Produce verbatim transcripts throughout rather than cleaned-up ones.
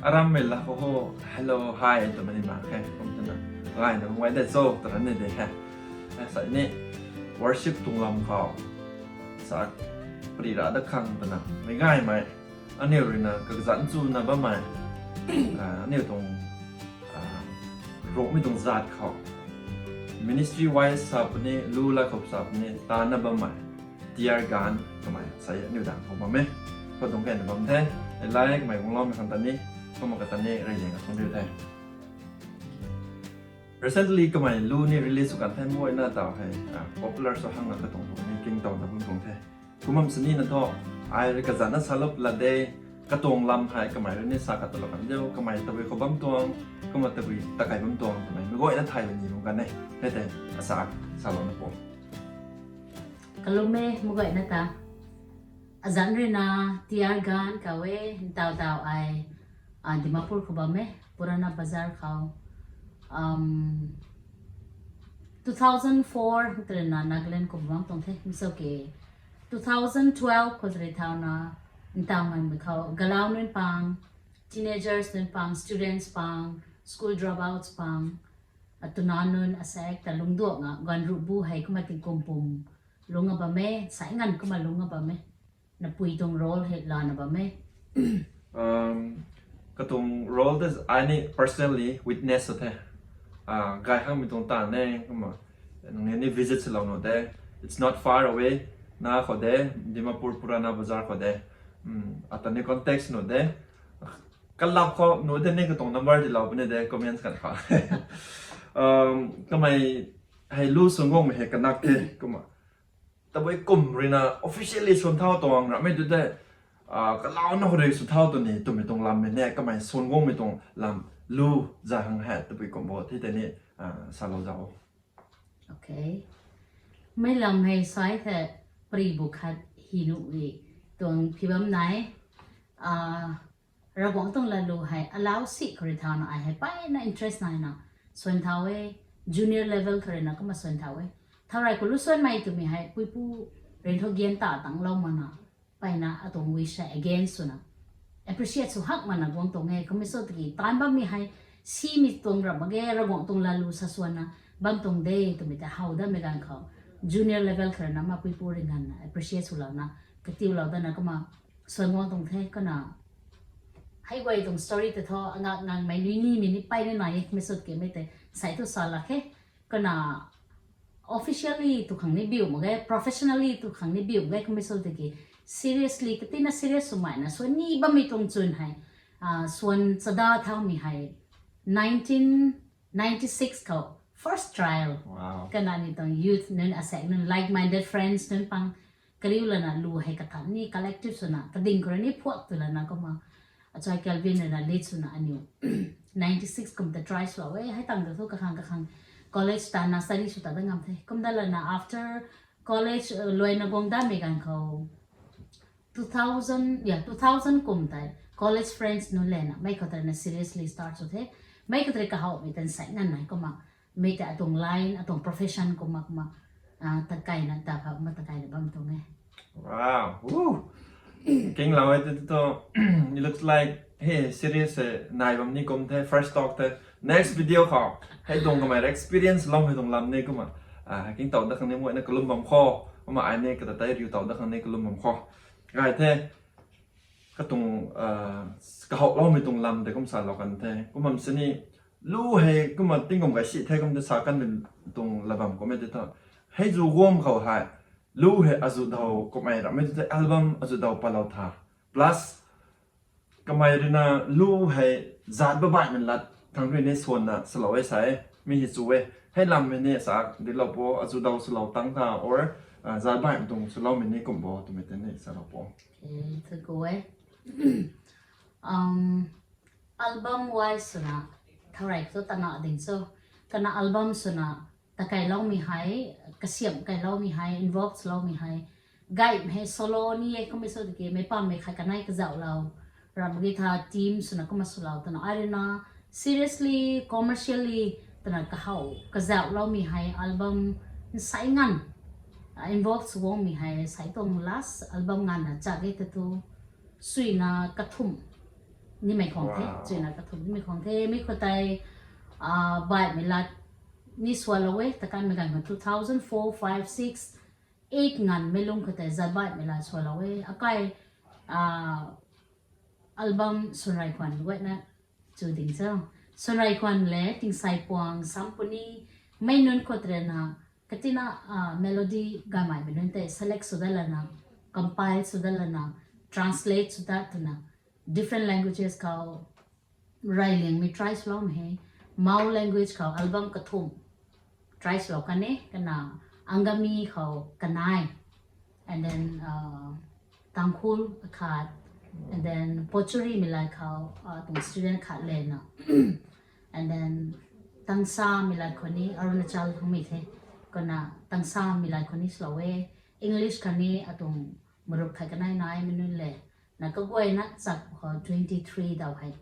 Aram mei la ho ho, hello, hi, twmei ni mak khe. Kum twna, gayna mei de cho, twna ni de khe. Sa ni, worship tuang lam khou sa, pari ra da khang twna, mei gaymei, aniu ruina kazanc chuna bammei, aniu tuang, Rongmei tuang zat khou, ministry wise sa puni, lu la khou sa puni, tana bammei, T R Gan kamei sa aniu dang khou bam e. Khou tuang kayna bam the, lai kamei guangloumei khang ta ni, kumna kata ni rey ding ka thun riu the. Recently kamei lu ni release sw kan the, mei na taw hei popular sw hang na katuang tuang ni king taw na bam tuang the. Kumna sini na thu, ai rui kazanc na salou la de, katuang lam hei kamei rui ni sa khat talou kan diu, kamei tabui khou bam tuang, kumna tabui takai bam tuang, kamei mei guayna thay ni bam kan e, hei tei, asa, salouna po. Kalume, mei guayna ta. Azanc ruina, T R Gan kaw e, ntaw taw ai, Dimapur khou bam e, Purana Bazar khou. Two thousand four twna Nagaland khou bam tuang the, mi so ke. Two thousand twelve khou rui thauna, ntaw nganmei khou, galau nunc pang, teenagers nunc pang, students pang, school dropouts pang, atuna nunc asaekc ta lungcduak nga, ganv ruh bu hei kumna tingkum pum, lungc a bam e, sai nganv kumna lungc a bam e. Napui tuang role hei lana bam e. Katuang role te ai ni personally witness sw the. Gay hangmei tuang taanv e, kumna, nangniw ni visit swlou nuh de. It's not far away. Na khou de, Dimapur Purana Bazar khou de. Ata ni contact nuh de. Kalap khou nuh de ni katuang number dilou puni de, comments kan khou. Kamei hei lu swn guangmei hei kanak the, kumna. Tabui kum ruina officially swn thau tuang ramei tu de, kalauna khou rui swn thau tu ni, twmei tuang lammei ni, kamei swn guangmei tuang lam lu za hang hei, tabui kum bo, thei tei ni, salou zau. Okay. Mei lam hei sai the, pari bu khat hi nuh i, tuang phi bam nai, Ravguangc tuang latlu hei alau si khou rui thauna ai hei mpeyna interest naina swn thau e, junior level khou ruina kumna swn thau e. Thau rey khou lu swnmei twmei hei puipu rui thu gan ta tangclou makna, mpeyna atuang wish hei against swna, appreciate sw hak makna guang tuang e. Kumna sw tiki taanv bammei hei simei tuang ram mak ge, Ravguangc tuang latlu sa swanna bam tuang de twmei tei how datmei ganv khou, junior level khou ruina ma puipu rui nganvna appreciate swlouna, katiulou dana kumna swn guang tuang the. Kumna hei guay tuang story tei thu angak ngangmei nunimei ni mpeyna nai e, kumna sw tikimei tei sai thu sa lak khe. Kumna officially tu khang ni biu mak ge, professionally tu khang ni biu mak ge, kumna sw tiki seriously, katina serious swmei na swan ni bammei tuang chwn hei, swan chada thaumei hei nineteen ninety-six khou first trial. Kumna ni tuang youth nunc asaekc nunc, like-minded friends nunc pang kariu lana lu hei kathan ni collective swna kading khou rui ni phuak tu lana kumna, achai Kelvin ruina lead swna aniu ninety-six kum ta try swlou e, hei tang ta thu kakhang kakhang college tana study sw ta da ngam the. Kumna lana after college luaina guang datmei ganv khou two thousand, yeah, two thousand kum tei college friends nunc lana mei khou tei na seriously start sw the. Mei khou tei kahowmei tan sai nganv nai kumna, mei tei atuang line, atuang profession kumna kumna, takaina ta pha kumna takaina bam tuang e. Wow. Kinglou e tu tu. It looks like, hey, serious e, nai bam ni kum the, first talk the. Next video khou hei tuang kamei experience lou hei tuang lam ni kumna, kingtow dat khang ni mei na kalum bam kho, kumna ai ni kata tei riu tow dat khang ni kalum bam kho. Gay the, katuang, kahowloumei tuang lam tei kum salou kan the. Kumna sini lu hei kumna tingkum gay si the kum tei sa kanmei tuang la bam kummei tei thu, hei zu guam khou hei lu hei azuh daw kummei ramei tu tei album azuh daw palou tha. Plus kamei ruina lu hei zat babaihmei lat thangc rui ni swanna salou e sa e, mi hei chu e. Hei lammei ni sa dilou po, azuh daw swlou tang tha or zat baihmei tuang swloumei ni kum bo twmei tei ni salou po. Thu ku e. Album wise swna, thau rey thu tana ding cho, kana album swna, takailoumei hei, kasiamh kailoumei hei, involve swloumei hei, gaymei hei solo ni e, kummei sw tiki meic pammei khat kanei kazauhlou, ram ki tha team swna kumna swlou twna ai ruina, seriously, commercially twna kahow kazauhloumei hei album nsai nganv, involve sw guangmei hei sai tuang last album nganvna chak e ta thu, suina kathumh Nimei khang the, chuina kathumh nimei khang the, mi khou tei, ah, baihmei lat ni sualou e, takanmei ganv khou two thousand four, five, six, eight nganvmei lung khou tei zat baihmei lat sualou e, akai, ah, album Swanrei Khwan guayna chu ding cho. Swanrei Khwan le Tingsai Puang, Sampuni, mei nunc khou tei rui na, katina, ah, melody gaymeimei nunc tei select sw dat lana, compile sw dat lana, translate sw dat twna, different languages khou rey liangmei try swloumei hei, Mao language khou album kathumh try swlou kan e, kana Angami khou kanei, and then, uh, Tangkhul akhat, and then Pochurimei lat khou, uh, tuang student khat lena, and then Tangsamei lat khou ni, Arunachal khou mei the, kana Tangsamei lat khou ni swlou e, English khou ni atuang marup khat kanei naimei nunc le, na kaguayna chak khou twenty three daw hei,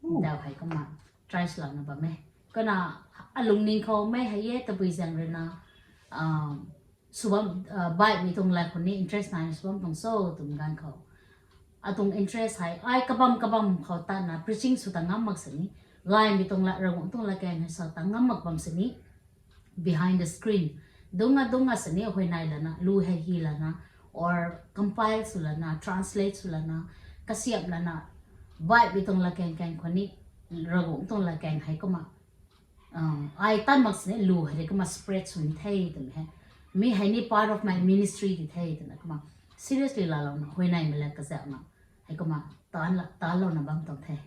daw hei kumna try swlouna bam e. Kana alungning khou mei hei e tabui zaeng rui na, um, sw bam, uh, baihmei tuang lat khou ni interest nai sw bam tuang cho twmei ganv khou, atuang interest hei ai kabam kabam khou tatna preaching sw ta ngam mak sini, gaymei tuang lat, Ravguangc tuang latkaeng hei sa ta ngam mak bam sini, behind the screen, dungc a dungc a sini huayney lana, lu hei hy lana, or compile sw lana, translate sw lana, kasiamh lana, baihmei tuang latkaeng kaeng khou ni, Ravguangc tuang latkaeng hei kumna, um, ai tan mak sini lu hei kumna spread sw ni the twmei hei, mi hei ni part of my ministry di the twna kumna seriously laalouna huayneymei lat kazauhna, hei kumna tan la, tanlouna bam tuang the.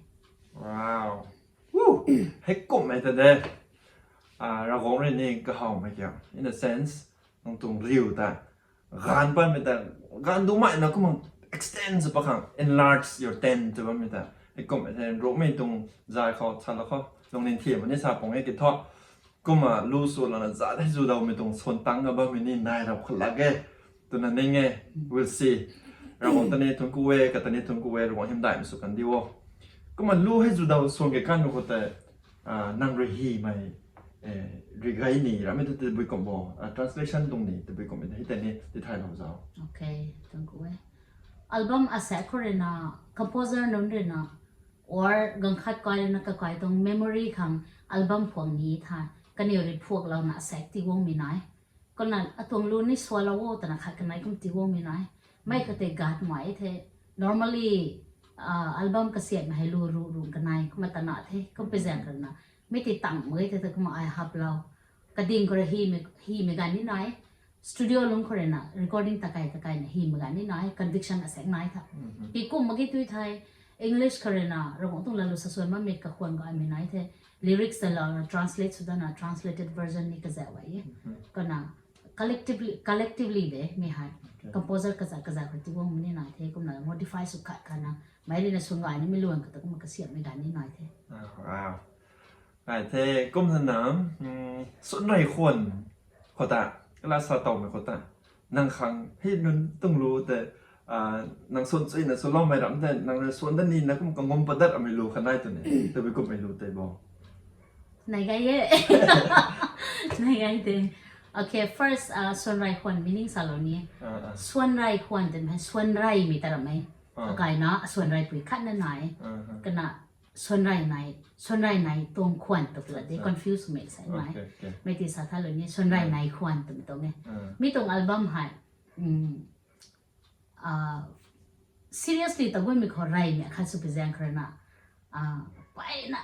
Wow. Heikumhmei ta de, ah, Ravguangc rui ni kahawmei kiu, in a sense, nang tuang riu ta gaanv patmei ta, gaanv dumeina kumna extend sw pat khang, enlarge your tent tw bammei ta, heikumhmei the. Rukmei tuang zay khou salou khou lungning thiam ni sa pung e ki thu, kumna lu sw lana zat hei zu dawmei tuang swan tangc a bammei ni nai rap khat lak e twna ning e. We'll see. Ravguangc ta ni thuanc ku e, kata ni thuanc ku e, Ravguangc hymdaihmei sw kan di o. Kumna lu hei zu daw swan kei kan nu khou tei, ah, nang rui hymei, eh, rui gay ni ramei ta tabui kumh bo, ah, translation tuang ni tabui kumhmei ta hei tei ni tithaylou zauc. Okay, thuanc ku e. Album asaekc khou rui na, composer nunc rui na, or ganv khat kai rui na kakai tuang memory khang album phuak ni the, kaniw rui phuaklouna asaekc tii guangmei nai. Kumna atuang lu ni sualou o twna khat kanei kum tii guangmei nai. Mei khou tei gatmei the. Normally, ah, album kasiamhmei hei lu ru ru kanei kumna tana the, kum pui zaeng rui na, mi tei tang mak ge the, kumna ai haplou, kading khou rui hymei, hymei ganv ni nai. Studio lung khou rui na recording takai takaina hymei ganv ni nai, conviction asaekc nai tha. Ki kum mak ge tui thei, English khou rui na Ravguangc tuang lat lu sa suan bammei kakhwan gaymei nai the. Lyrics ta louna translate sw dana, translated version ni kazauh e. Kana collectively, collectively de mi hei, composer kazat kazat khou tii guangmei ni nai the, kumna modify sw khat khatna, mei rui na swan gay nimei luan khou ta kumna kasiamhmei ganv ni nai the. Nai the, kumna na, Swanrei Khwan khou ta, kala sa tawmei khou ta, nang khang hei nunc tuang lu tei, ah, nang swan chuyna swloumei ram tei nang rui swan dat nina kum kangum pat dat amei lu khat nai twni, tabui kumhmei lu tei bo? Nai gay e. Nai gay de. Okay, first, ah, Swanrei Khwan meaning salou ni. Swanrei Khwan twmei hei swanreymei ta ramei, akaina swanreipui khatna nai. Kana swanrei nai, swanrei nai tuang khwan tu la de, confuse mei sa nai. Mei ti sa thalou ni, Swanrei Nai Khwan twmei tuang e. Mi tuang album hei, seriously ta guaymei khou reymei khat sw pui zaeng khou rui na, mpeyna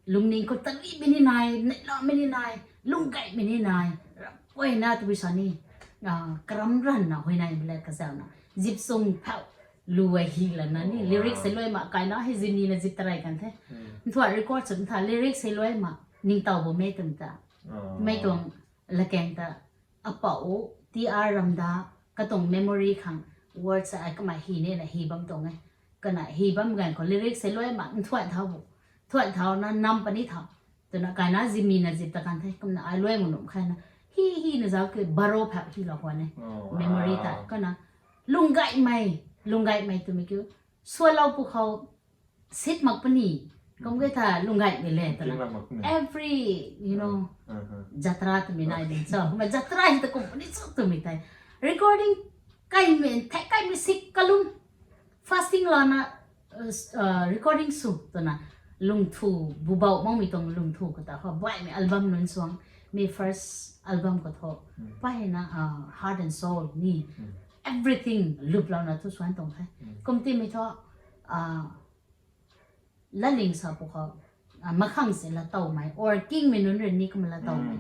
lungning khou taliumei ni nai, neihlamei ni nai, lunggaymei ni nai, ramh guayna tabui sa ni, karam ranvna huayneymei lat kazauhna, zip chung phau lu e hy lana ni, lyrics hei luai mak kaina hei zimnina zip tarey kan the. Nthuan record sw ntha lyrics hei luai mak ningtow bammei twmei ta, mei tuang lakaeng ta, apou, T R Ramda, katuang memory khang words ai kamei hy nina hy bam tuang e. Kana hy bam ganv khou lyrics hei luai mak nthuan thau bu, nthuan thauna nam puni thau, twna kaina zimnina zip ta kan the, kumna ai luai mak num khaina, hy hyna zauc ke baro phau hylou khwan e. Memory ta kana lunggaymei, lunggaymei twmei kiu, swalou pwkhou sit mak puni, kum ke tha lunggaymei le twna, every, you know, jatra twmei nai ding cho, kumna jatra hei ta kum puni cho twmei tei, recording kaimei, thei kaimei sik kalum, fasting lana, recording sw twna lungthu, bubau makmei tuang lungthu kata khou baihmei album nunc suang, mi first album khou thu, pai hei na heart and soul ni, everything luplouna thu suan tuang the. Kum timei thu, laling sa pu khou, makhang si latowmei or kingmei nunc rui ni kumna latowmei,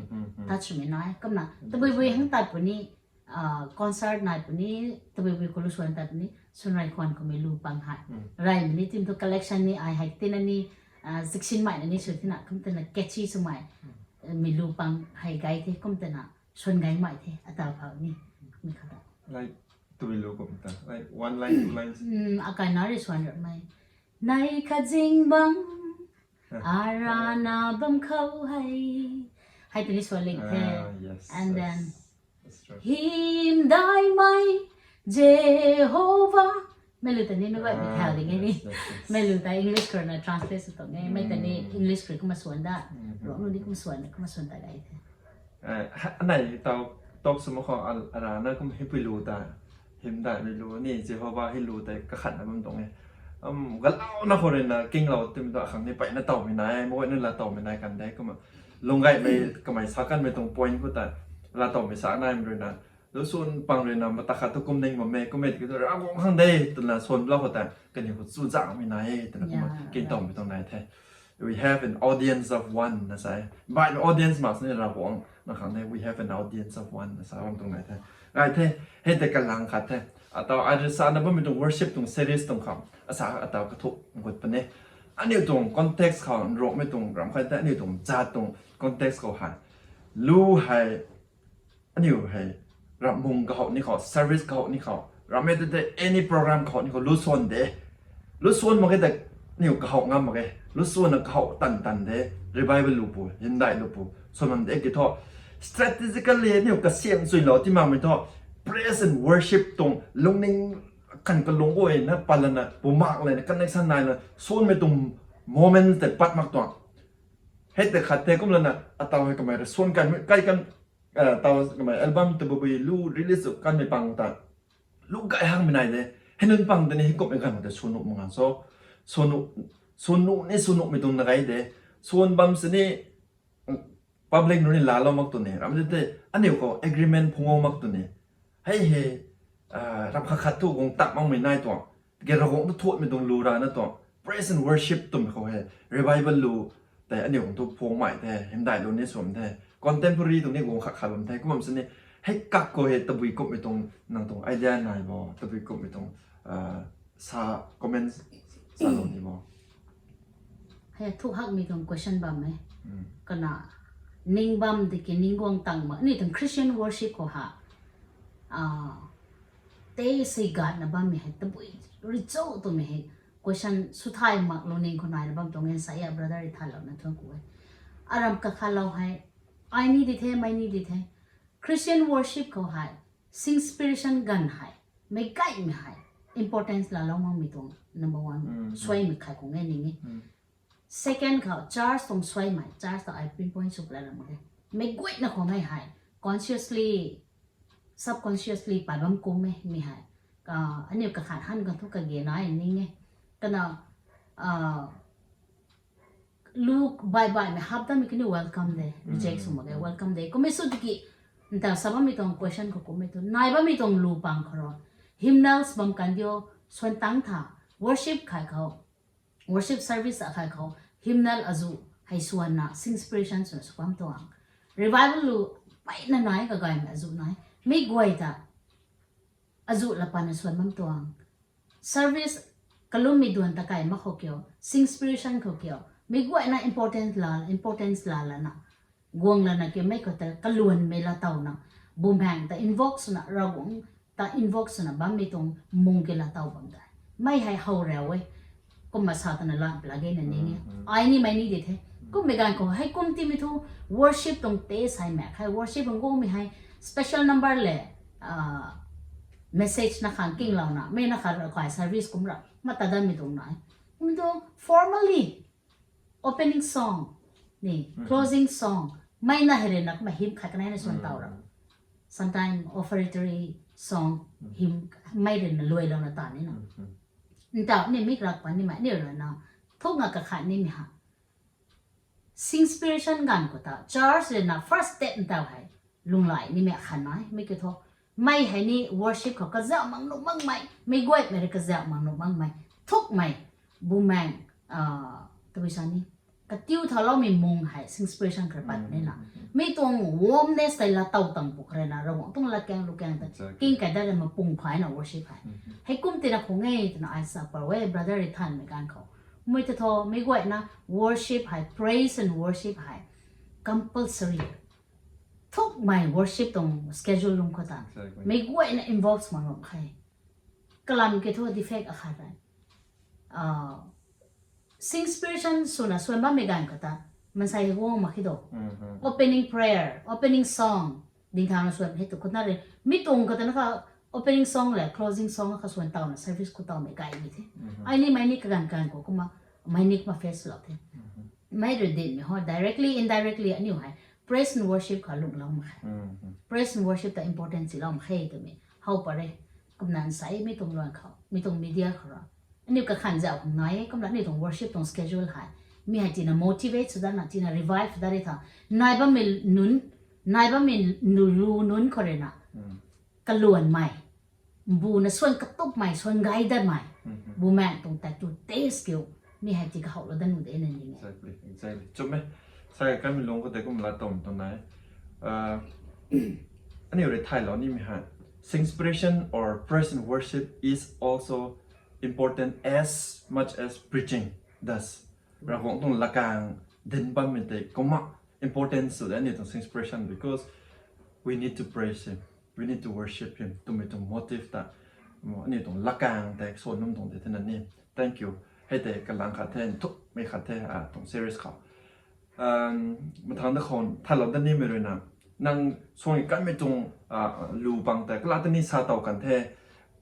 touchmei nai kumna tabuibui hang tat puni, concert nai puni, tabuibui khou lu suan tat puni, swn rey khwan khoumei lu pang hei, reymei ni tim thu collection ni ai hei tina ni, ziksinmei na ni sw tina kum twna catchy swmei, mei lu pang hei gay the kum twna swn gaymei the ataw phou ni, mi khou ta. Like, tabui lu kum ta, like one line, two lines. Akai na rui suan ramei, nei khat zing bam, arana bam khou hei, hei tini suan ling the. And then, hymdaihmei Jehova, mei lu ta ni mei guay mei thau ding e ni, mei lu ta English khou na translate sw tuang e, mei ta ni English khou kumna suan da, Ruangmei ni kumna suan, kumna suan ta gay the. Anei tau talk sw mak khou, arana kum hei pui lu ta, hymdaihmei lu ni Jehova hei lu tei kakhatna bam tuang e. Galauna khou rui na kinglou timei tu akhang ni peyna tawmei nai, mei guayna latowmei nai kan de kumna, lunggaymei kamei sa kanmei tuang point khou ta, latowmei sa naimei rui na, lu swn pang rui na mata khat tu kum ning bam e, kum e tiki tu Ravguangc khang de twna swn lou khou ta kaniw khou chuzaenghmei nai e twna kumna kintawmei tuang nai the. We have an audience of one na sa e. Baihmei audience mak sini Ravguangc na khang de, we have an audience of one na sa bam tuang nai the. Gay the, hei tei kalang khat the. Ataw ai rui sana bammei tuang worship tuang series tuang khou, asa ataw kathuk gut puni. Aniu tuang context khou nrukmei tuang ram khat tei, aniu tuang zaat tuang context khou hei, lu hei, aniu hei, ramh mung kahouh ni khou, service kahouh ni khou, ramh e tei tei any program kahouh ni khou lu swan de. Lu swan mak ge tei, aniu kahouh ngam mak ge. Lu swanna kahouh tan tan de, revival lu pu, hymdaih lu pu swan bam de ki thu, strategically aniu kasiam chuilou ti makmei thu, praise and worship tuang lungning kan kalung guayna pat lana, bumaek lana, connection naina swanmei tuang moment tei pat mak tuang. Hei tei khat the kum lana, ataw hei kamei rui swan kan, kai kan, taw kamei album tabui lu release kanmei pang ta, lu gay hangmei nai de. Hei nunc pang tei ni hei kumhmei ganv khou tei sw nuh mak ngan so, sw nuh, sw nuh ni sw nuhmei tuang na gay de. Swan bam sini public nunc ni laalou mak tu ni, ram tei tei aniu khou agreement phungou mak tu ni. Hei hei, ram khat khat thu guang tak makmei nai tuang, tiki Ravguangc tu thuanmei tuang lu rana tuang, praise and worship twmei khou hei, revival lu tei aniu khang thu phungmei the, hymdaih lu ni swan the, contemporary tuang ni guang khat khat bam the, kum bam sini, hei kak khou hei tabui kumhmei tuang, nang tuang idea nai bo, tabui kumhmei tuang, sa comment salou ni bo. Hei thu hakmei tuang question bam e. Kana, ning bam tiki ning guang tang mak ni tuang Christian worship khou ha, tei sei gatna bammei hei tabui rui cho twmei hei question sw thay mak lungning khou naina bam tuang e, sa e brother rui thanlouna thuan ku e. Aram kakhatlou hei, ai ni di the, mei ni di the, Christian worship khou hei, singspiration ganv hei, meic gaymei hei importance laalou makmei tuang number one suaimei khat khou nge ning e. Second khou church tuang suaimei, church ta ai pinpoint sw lana mak e. Meic guayna khou nge hei, consciously, subconsciously pat bam kum e mi hei, aniu kakhat han kan thu kage nai ning e. Kana, lu baih baihmei hap tamei kaniw welcome de, reject sw mak ge, welcome de kummei sw tiki, nta sa bammei tuang question khou kummei tu nai bammei tuang lu pang khou ro, hymnals bam kan dio, swan tang tha, worship khai khou, worship service akhai khou, hymnal azuh hei swanna singspiration swna sw bam tuang, revival lu peyna nai kagaymei azuh nai, mei guay ta azuh la pana swan bam tuang, service kalummei duan ta kai mak khou kiu, singspiration khou kiu, mei guayna importance la, importance la lana, guang lana kiu, mei khou ta kaluanmei laatowna, Bumaengh ta invoke swna, Ravguangc ta invoke swna bammei tuang mung ki laatow bam de. Mei hei how riu e. Kumna sa twna lan pla gena ning e. Ai ni mei ni di the. Kummei ganv khou hei kum timei thu worship tuang taste hei mak khe, worship tuang guangmei hei special number le, message na khang kinglouna, mei na khat ra kai service kum ra mata danmei tuang nai. Kum tu formally opening song ni, closing song, mei na hei rui na kumna hymn khat kanei na swan taw ra. Sometime offertory song, hymn, mei rui na luailouna ta ni na. Ntau ni mi rak pa ni ma ni rana. Thuk nga kakhat ni mi ha. Sing inspiration ganv khou ta church rui na first step ntau hei. Lunglai ni mi khan nai, mi ke tho. Mei hei ni worship khou kazauh mang nuh mang mei, mei guay mei rui kazauh mang nuh mang mei. Thuk mei, bumaeng, ah, tabui sa ni. Katiu thaloumei mung hei, sing inspiration khat pat ni na. Mi tuang warmness tei la tau tang puk rui na, Ravguangc tuang la kang lu kang ta. Exactly. King kai da rui ma pung phai na worship hei. Hei kum tina khou nge tina ai sa par we, brother ri than mei ganv khou. Mei ta tho, mei guay na worship hei, praise and worship hei. Compulsory. Thuk mei worship tuang schedule lung khou ta. Exactly. Mei guay na involve mang lung khe. Kalam ke tho defect akhat rai. Ah, sing inspiration swna swan bammei ganv khou ta. Mansei guang mak khe do. Opening prayer, opening song. Ding thang na swan hei tu khou na re. Mi tuang khou ta na kha opening song le closing song kha swan tau na service khou tau mei gay mi the. Ai ni mei ni kaganv ganv khou kumna, mei ni kumna face lou the. Mei rui dinmei ho, directly, indirectly, aniu hei. Praise and worship khou lung lou mak khe. Praise and worship ta important si lou mak khe twmei. How pare. Kumna nsai mi tuang luan khou, mi tuang media khou ra. Aniu kakhan zauh khang nai, kumna aniu tuang worship tuang schedule hei. Mi hei tina motivate sw dat na, tina revive dat ri tha. Nai bammei nunc, nai bammei nu lu nunc khou rui na. Kaluan mei. Mbu na swan katup mei, swan gay dat mei. Bumaeng tuang tat tu taste kiu. Mi hei ti kahouh lou dat nu de na ni nge. Exactly, exactly. Chum e. Sai kamei lung khou tei kum la tom tuang nai. Ah, aniu rui thaylou nimei hei. Sing inspiration or praise and worship is also important as much as preaching does. Ravguangc tuang lakang dinc bammei tei kumna important sw de aniu tuang sing inspiration because we need to praise him, we need to worship him twmei tuang motive ta. Aniu tuang lakang tei swan num tuang de the na ni. Thank you. Hei tei kalang khat the, nthukmei khat the, ah, tuang series khou. Mathang da khou thaylou dat nimei rui na, nang suang kanmei tuang, ah, lu bang tei kala ta ni sa tow kan the.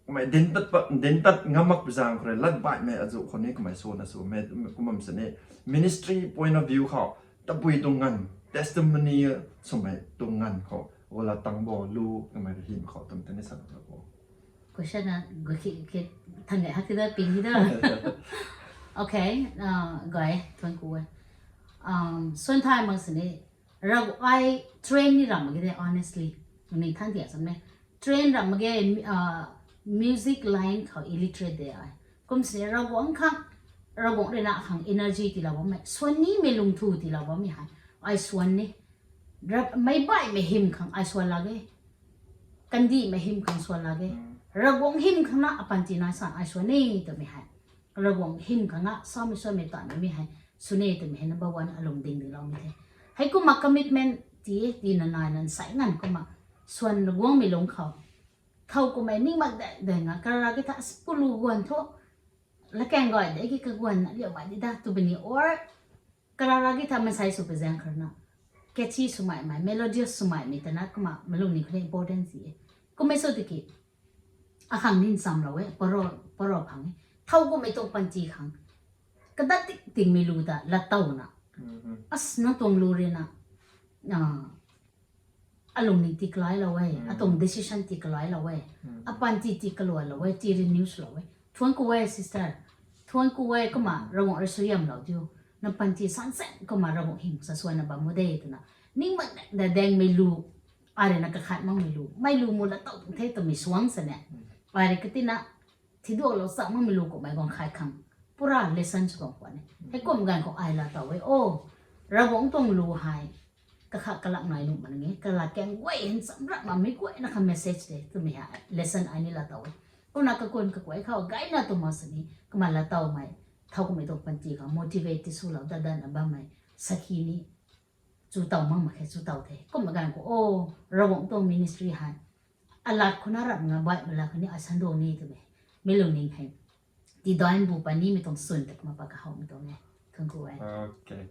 Kamei dinc tat pa, dinc tat ngam mak pui zaeng khou rui lat baihmei azuh khou ni kamei sw na sw mei, kum bam sini. Ministry point of view khou, tabui tuang nganv, testimony swmei tuang nganv khou, gala tang bo lu kamei rui hym khou twmei ta ni sa na bo. Question na, gui khi, khi, thang gay hak ti da, ping hi da. Okay, ah, gay, thuan ku e. Um, swan thay mak sini, Ravguangc ai train ni ram mak ge de, honestly. Ni than tia sam ne. Train ram mak ge, ah, music line khou illiterate de ai. Kum sini Ravguangc khang, Ravguangc rui na khang energy tiilou bammei. Swan nimei lungthu tiilou bammei hei. Ai swan ni. Rap, meic baihmei hym khang ai swan lak ge. Kandihmei hym khang swan lak ge. Ravguangc hym khang na apanty nai san ai swan ni twmei hei. Ravguangc hym khang na samei swanmei tanmei mi hei. Sw ni twmei hei number one alung ding dingloumei the. Heikumna commitment ti, tina nai na nsai nganv kumna. Swan Ravguangc mei lungc khou. Thow kumhmei ning mak de, de nga, karara ki tha, pulu guan thu. Lakaeng gay de ki kaguan na liau bai di da, tw bini or, karara ki tha mansei sw pazaeng khou na. Catchy swmei mei, melodious swmei mei ta na kumna, malung ni khou important si e. Kummei sw tiki. Akhang nin chamlou e, paro, paro phang e. Thow kumhmei tuang panty khang. Kadat tik tingmei lu ta, lat tow na. As nang tuang lu rui na. Ah, alung ni tiklailou e, atuang decision tiklailou e, apanty tikaluanlou e, ti renew swlou e. Thuan ku e, sister. Thuan ku e, kumna Ravguangc rui suaihiamlou diu. Na panty sansen kumna Ravguangc hym sa suan na bam mo de twna. Ning mak de, de dengmei lu, ai rui na kakhat makmei lu. Mei lu mu lat tow tuang the twmei suang sa ne. Ai rui katina, thiduaklou chak makmei lu kummei guang khai khang. Pura lesson sw guang khwan e. Heikum ganv khou ai lat tow e. O, Ravguangc tuang lu hei. Kakhat kalak nai nuh mak nge. Kalat kaeng guay hen cham rap makmei guay na kha message de. Twmei hei lesson ai ni lat tow e. Kumna kakun kakuay khou gayna tw mak sini. Kumna lat towmei. Thow kumhmei tuang panty khou motivate ti swlou dat dat na bammei. Sakhi ni. Chu tow mak mak khe chu tow the. Kumna ganv khou, o, Ravguangc tuang ministry hei. Alat khou na rap nga baih mala khou ni ai sanduang ni twmei. Mei lungning hei. Ti dain bu pa nimei tuang swn ta kumna pa kahowmei tuang e. Thuan ku e. Okay.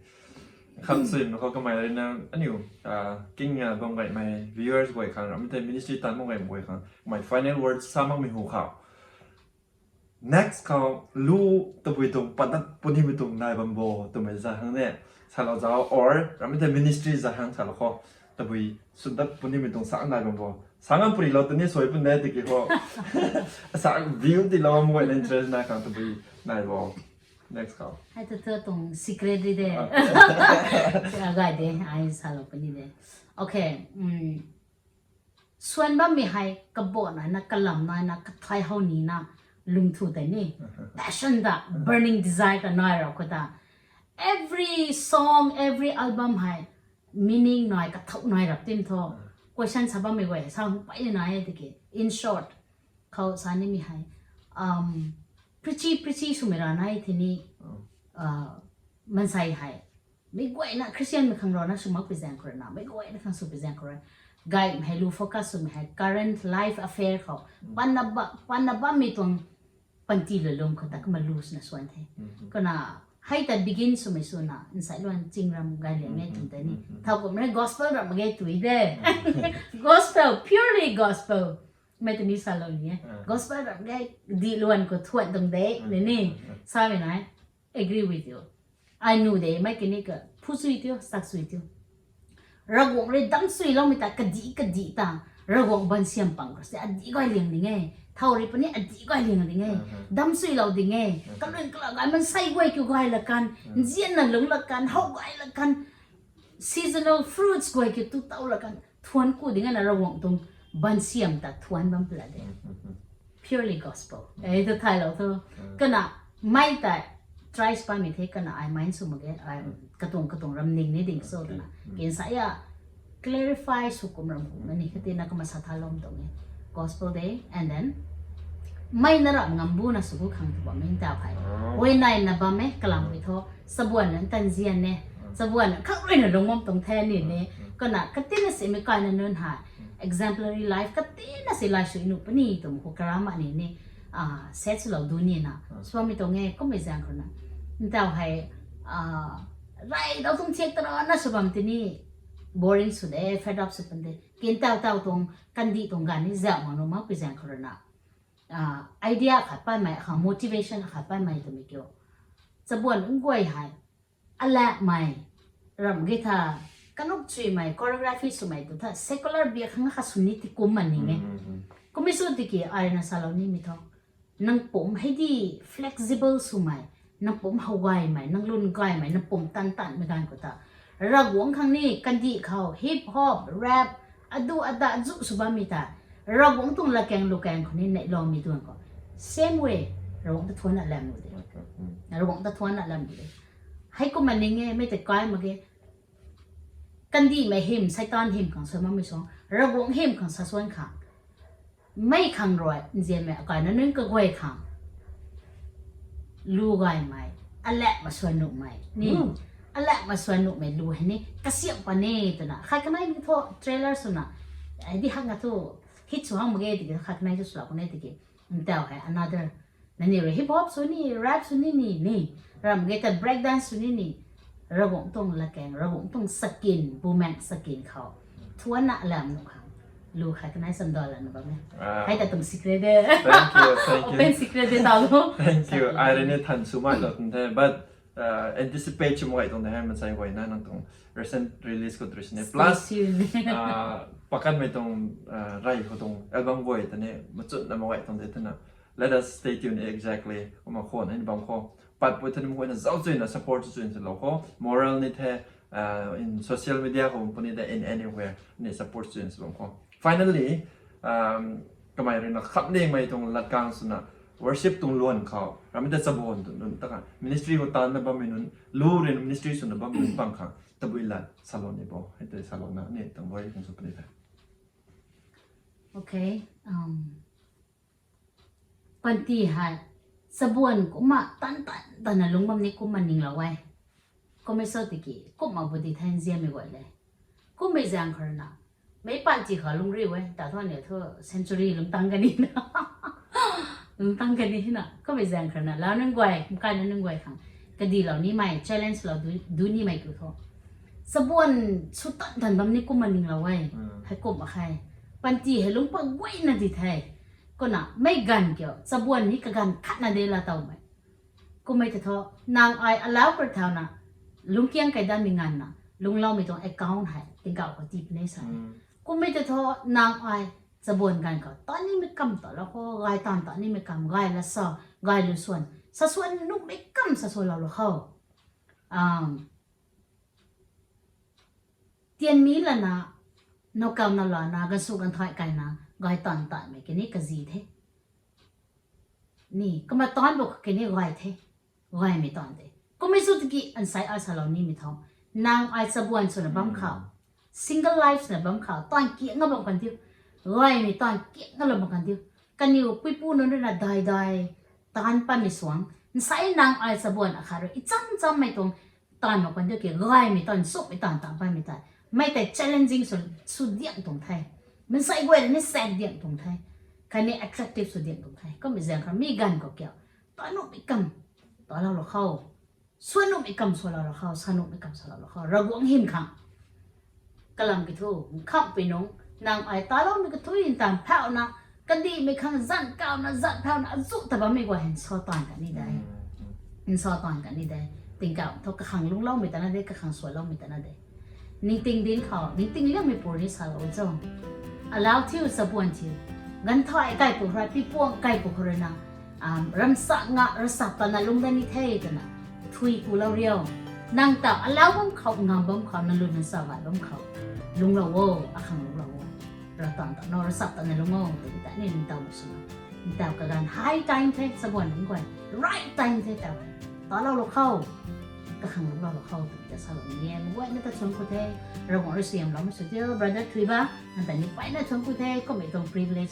Kham swn khou kamei rui na aniu, ah, king, ah, bam gaymei viewers guay khang, ramei tei ministry tan bam gaymei guay khang, kamei final words sa makmei hu khou. Next khou lu tabui tuang padat punimei tuang nai bam bo twmei za hang ne. Salou zauc or ramei tei ministry za hang salou khou. Tabui swndat punimei tuang sa nai bam bo. Sangam puri lo tuni soi pun de tiki ho. Sa view ti lo mo interest na kang tabui nai bo. Next khou. Hai tu tu tuang secret ri de. Agai de, ai sa lo puni de. Okay. Suan bammei hei kabot nai na, kalam nai na, kathai hou ni na, lung thu tei ni. Passion ta, burning desire ta nai rau khou ta. Every song, every album hei meaning nai, kathau nai rap tim tho. Question sa bammei guay, sa hung pai ni nai e tiki. In short, khou sa nimei hei. Preachy, preachy swmei ra nai thini, mansei hei. Mei guayna Christian mei khang rana sw mak pi zaeng khou rana, mei guayna khang sw pi zaeng khou rana. Gaymei hei lu focus swmei hei current life affair khou. Panna bammei tuang panty lulung khou ta kumna lu swna suan the. Kumna hei ta begin swmei swna, nsai luan ching ram gay liang e twmei tei ni. Thau kumna gospel ram ge tui de. Gospel, purely gospel. Mei tei ni salou ni e. Gospel ram ge di luan khou thuan tuang de, ni ni. Samei nai. Agree with you. Ai nu de, mei kini ka, phu sui tiu, sak sui tiu. Ravguangc rui dam suiloumei ta, kadih kadih ta. Ravguangc bansiam pang khou se, adih gay liang ding e. Thau rui puni adih gay liang ding e. Dam suilou ding e. Kalun kalau gay mansei guay kiu gay la kan. Nzianna lungc la kan, how gay la kan. Seasonal fruits guay kiu tu tau la kan. Thuan ku ding e na Ravguangc tuang bansiam ta thuan bam pla de. Purely gospel. E tu thaylou thu. Kana mei ta try spamei the kana ai mind sw mak ge, ai katuang katuang ram ning ni ding so twna. Ken sa ya clarify sw kum ram kum na ni kati na kumna sa thalou tuang e. Gospel de, and then mei na ram ngam bu na sw gu khang tu bam e ta phai. Huayney na bam e, kalam pi tho. Chabuan na tanzian e. Chabuan na khak rui na lungmam tuang the ni ni. Kana katina simei kaina nunc hei exemplary life katina si lai sui nu puni tuang khou karama ni ni. Set swlou du ni na. Swmei tuang e, kummei zaeng khou na. Ntau hei, rey dau tuang thiak ta na sw bam tini. Boring sw de, fed up sw pan de. Kin tau tau tuang, kandih tuang ganv ni zauh mak nu mak pi zaeng khou rana. Idea khat paimei, kha motivation khat paimei twmei kiu. Chabuan ungc guay hei, alakmei, ram ge tha, kanuk chuimei, choreography swmei tu tha, secular bia khang kha sw ni ti kum ma ning e. Kummei sw tiki, ai na salou nimei tho. Nang pumc hei di flexible swmei, nang pumc how gaymei, nang lun gaymei, nang pumc tan tanmei ganv khou ta. Ravguangc khang ni, kandih khou, hip hop, rap, adu ada zu sw bammei ta. Ravguangc tuang lakaeng lukaeng khou ni neihloumei tuang khou. Same way, Ravguangc ta thuanna lam nu de. Ravguangc ta thuanna lam nu de. Hei kumna ning e, mei tei kai mak ge. Kandihmei hym, Seitaan hym khang suan bammei suang, Ravguangc hym khang sa suan khang. Mei khang rui, nzianmei akaina nunc kaguay khang. Lu gaymei, alakmei suan nuhmei, ni. Alakmei suan nuhmei lu hei ni, kasiam pa ni twna. Khat kanei ni thu trailer swna. Ai di hak na thu, hit sw hang mak ge tiki, khat kanei thu swlou kanei tiki. Ntau hei, another. Nangniw rui hip hop sw ni, rap sw ni ni, ni. Ram ge ta break dance sw ni ni. Ravguangc tuang lakaeng, Ravguangc tuang sakin, bumaeng sakin khou. Thuanna lam nu khang. Lu khat kanei sam dal lana bam e. Hei ta tuang secret de. Thank you, thank you. Open secret de tau lo. Thank you. Ai rui ni than sw mai lou tuang the, but anticipate sw mak gay tuang the hei mansei guayna nang tuang recent release khou dress ni. Plus, pakanmei tuang rey khou tuang album guay ta ni machunna mak gay tuang the twna. Let us stay tuned exactly. Kumna khwan ni bam khou. Pat pui thani mak guayna zauc chuina support chuina swlou khou. Moral ni the, in social media khou puni de in anywhere ni support chuina swlou khou. Finally, kamei rui na khamdingmei tuang latkaeng swna worship tuang luan khou. Ramei ta chabuan tuang nunc ta kha. Ministry khou taanna bammei nunc, lu rui na ministry swna bammei nunc pang kha. Tabui lat salou ni bo. Hei tei salouna ni tuang luai khang sw puni the. Okay. Panty hei, chabuan kumna tan tan tanna lungc bam ni kumna ninglou e. Kummei sw tiki, kumna bu di the nzianmei guay le. Kummei zaeng khou rana, mei panty khou lungc riu e, ta thu aniu thu century lungc tang kani na. Lungc tang kani na, kummei zaeng khou rana, lau nunc guay, mkaina nunc guay khang. Kadilou nimei, challenge lou du, du nimei kiu thu. Chabuan sw tan tan bam ni kumna ninglou e. Hei kum mak khe. Panty hei lungc pak guayna di the. Kumna, mei ganv kiu, chabuan ni kaganv khatna de la tawmei. Kummei ta thu, nang ai alau kar thauna, lungckiang kai danmei nganvna, lungcloumei tuang account hei, tingkauh khou tii puni sa. Kummei ta thu, nang ai, Chabuan ganv khou ta nimei kam ta lou khou, gay taanv ta nimei kam, gay la sa, gay lu suan, sa suan nuhmei kam sa suan lou lou khou. Tianmi lana, nowkaw na lana, gansu ganthai kaina, gay taanv taanmei kini kazi the. Ni, kumna taanv bu kini gay the. Gaymei taanv the. Kummei zu tiki ansei ai salou nimei tho. Nang ai chabuan swna bam khou, single life swna bam khou, taanv kiak nga bam kan diu. Gaymei taanv kiak nga lou bam kan diu. Kaniw puipu nunc rui na daidai taanv patmei suang, nsei nang ai chabuan akhat rui i cham chammei tuang taanv mak kan diu ke, gaymei taanv, nchumhmei taanv taanv patmei tei, mei tei challenging sw, sw diang tuang the. Mansei guay rui ni saek diang tuang the. Khatni attractive sw diang tuang the. Kummei zaeng khou mi ganv khou kiu, ta nuhmei kam ta lou lou khou, swan nuhmei kam swan lou lou khou, sa nuhmei kam sa lou lou khou, Ravguangc hym khang kalam kiu thu, nkhamhpui nung, nang ai taloumei kathui ntaanv phauna, kadihmei khang zan kauna, zan phauna, azu ta bammei guay hei nsa taanv kan ni de. Nsa taanv kan ni de. Tingkauh thu kakhang lungcloumei ta na de, kakhang swanloumei ta na de. Ningting dinc khou, ningting liangmei pur ni salou cho. Alau thiu, chabuan thiu. Ganvthai kaipu khou rui, pipuang kaipu khou rui na, ramsa nga, rasap tana lung dat ni the twna, thui kulou riu. Nang ta alau bam khou, ngam bam khou, na lun na sa gay bam khou, lungclou o, akhang lungclou o. Rav taanv ta no, rasap tana lung o, tw ta ni ntaw swna. Ntaw kaganv high time the, chabuan nunc guay. Right time the taw hei. Talou lou khou, kakhang lungclou lou khou, tw ta salou ni e. Guayna ta thuanc ku the, Ravguangc rui siamloumei sw diu, brother Thuiba, nang ta ni peyna thuanc ku the, kummei tuang privilege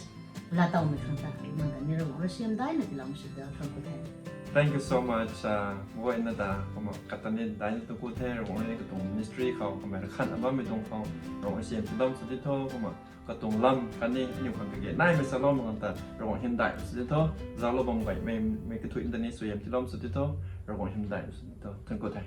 laatowmei khang ta, nang ta ni Ravguangc rui siam daina tiiloumei sw diu, thuanc ku the. Thank you so much, guayna ta, kumna kata ni daina thuanc ku the, Ravguangc rui katuang ministry khou, kamei rakhan bammei tuang khou, Ravguangc rui siam tiilou sw di tho, kumna katuang lam khatni aniu khang kage naimei saloumei khang ta Ravguangc hymdaih sw di tho, zauclou bam guay, mei, mei kathui ta ni suaihiam tiilou sw di tho, Ravguangc hymdaih sw di tho, thuanc ku the.